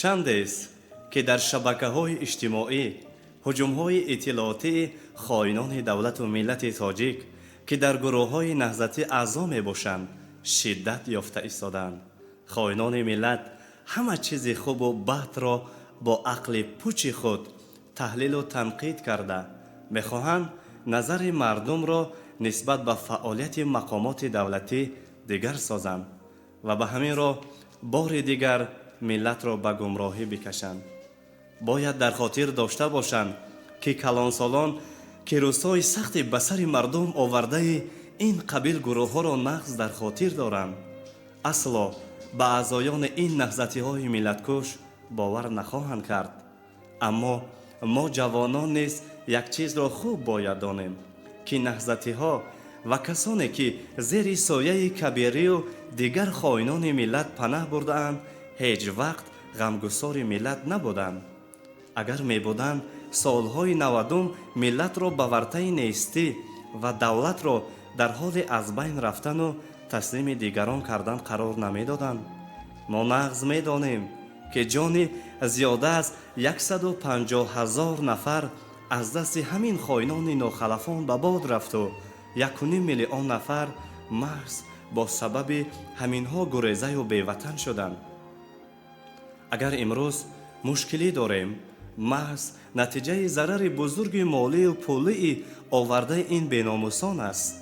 Чандест, ки дар шабакаҳои иҷтимоӣ ҳуҷумҳои иттилоотии хоинони давлату миллати тоҷик, ки дар гурӯҳҳои наҳзатӣ аъзо мебошанд, шиддат ёфта истодаанд. Хоинони миллат ҳама чизи хубу бадро бо ақли пучи худ таҳлилу танқид карда, мехоҳанд назари мардумро нисбат ба фаъолияти мақомоти давлатӣ дигар созанд ва ба ҳамин роҳ бори дигар миллатро ба гумроҳӣ бикашанд. Бояд дар хотир дошта бошанд, ки калонсолон, ки рӯзҳои сахти ба сари мардум овардаи ин қабил гурӯҳҳоро нағз дар хотир доранд, асло ба аъзоёни ин наҳзатиҳои миллаткуш бовар нахоҳанд кард. Аммо мо ҷавонон низ як чизро хуб бояд донем, ки наҳзатиҳо ва касоне, ки зери сояи Кабирию дигар хоинони миллат панаҳ бурдаанд, ҳеҷ вақт ғамгусори миллат набуданд. Агар мебуданд, солҳои 90-ум миллатро ба вартаи нестӣ ва давлатро дар ҳоли аз байн рафтану таслими дигарон кардан қарор намедоданд. Мо нағз медонем, ки ҷони зиёда аз 150 ҳазор нафар аз дасти ҳамин хоинони нохалафон ба бод рафту 1,5 миллион нафар маҳз бо сабаби ҳаминҳо гурезаю беватан шуданд. Агар имрӯз мушкилӣ дорем, маҳз натиҷаи зарари бузурги молию пулии овардаи ин беномусон аст,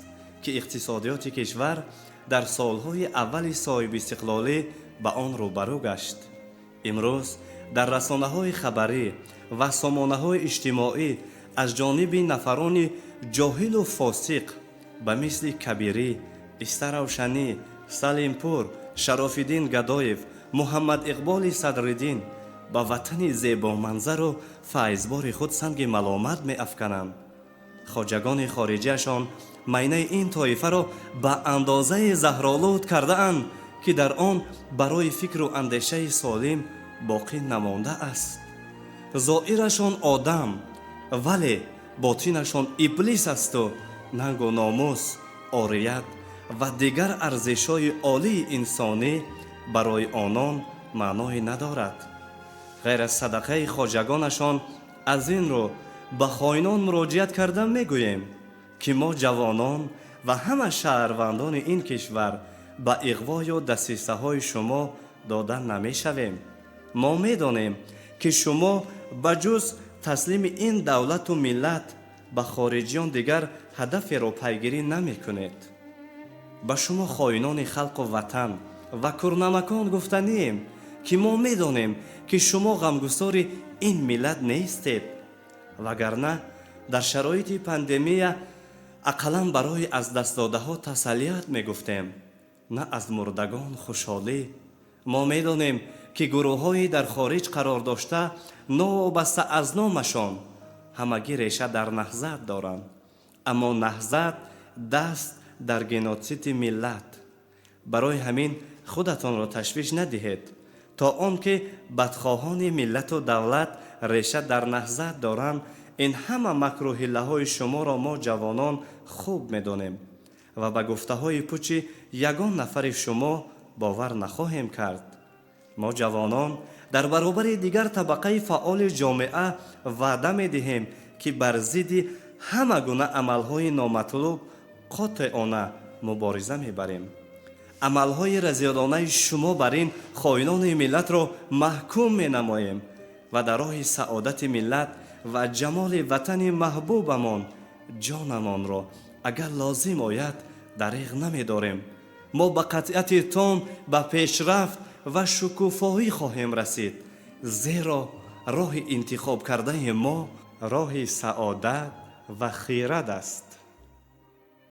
ки иқтисодиёти кишвар дар солҳои аввали соҳибистиқлолӣ ба он рӯбарӯ гашт. Имрӯз дар расонаҳои хабарӣ ва сомонаҳои иҷтимоӣ аз ҷониби нафарони ҷоҳилу фосиқ ба мисли Кабирӣ, Истаравшанӣ, Салимпур, Шарофиддин Гадоев, Муҳаммад Иқболи Садриддин ба ватани зебоманзару файзбори худ санги маломат меафкананд. Хоҷагони хориҷиашон майнаи ин тоифаро ба андозаи заҳролуд кардаанд, ки дар он барои фикру андешаи солим боқӣ намондааст. Зоирашон одам, вале ботинашон иблис асту нангу номус, орият ва дигар арзишҳои олии инсонӣ барои онон маъное надорад, ғайр аз садақаи хоҷагонашон. Аз ин рӯ ба хоинон муроҷиат карда мегӯем, ки мо ҷавонон ва ҳама шаҳрвандони ин кишвар ба иғвою дасисаҳои шумо дода намешавем. Мо медонем, ки шумо ба ҷуз таслими ин давлату миллат ба хориҷиён дигар ҳадаферо пайгирӣ намекунед. Ба шумо, хоинони халқу ватан ва курнамакон, гуфтанием, ки мо медонем, ки шумо ғамгусори ин миллат нестед, вагарна дар шароити пандемия ақаллан барои аз дастдодаҳо тасаллият мегуфтем, на аз мурдагон хушҳолӣ. Мо медонем, ки гурӯҳҳои дар хориҷ қарор дошта, новобаста аз номашон, ҳамагӣ реша дар наҳзат доранд, аммо наҳзат даст дар геноциди миллат. Барои ҳамин худатонро ташвиш надиҳед, то он ки бадхоҳони миллату давлат реша дар наҳзат доранд. Ин ҳама макру ҳиллаҳои шуморо мо ҷавонон хуб медонем ва ба гуфтаҳои пучи ягон нафари шумо бовар нахоҳем кард. Мо ҷавонон дар баробари дигар табақаи фаъоли ҷомеа ваъда медиҳем, ки бар зидди ҳама гуна амалҳои номатлуб қотеона мубориза мебарем. Амалҳои разилонаи шумо бар ин хоинони миллатро маҳкум менамоем ва дар роҳи саодати миллат ва ҷамоли ватани маҳбубамон ҷонамонро, агар лозим ояд, дариғ намедорем. Мо ба қатъияти том ба пешрафт ва шукуфоӣ хоҳем расид, зеро роҳи интихобкардаи мо роҳи саодат ва хирад аст.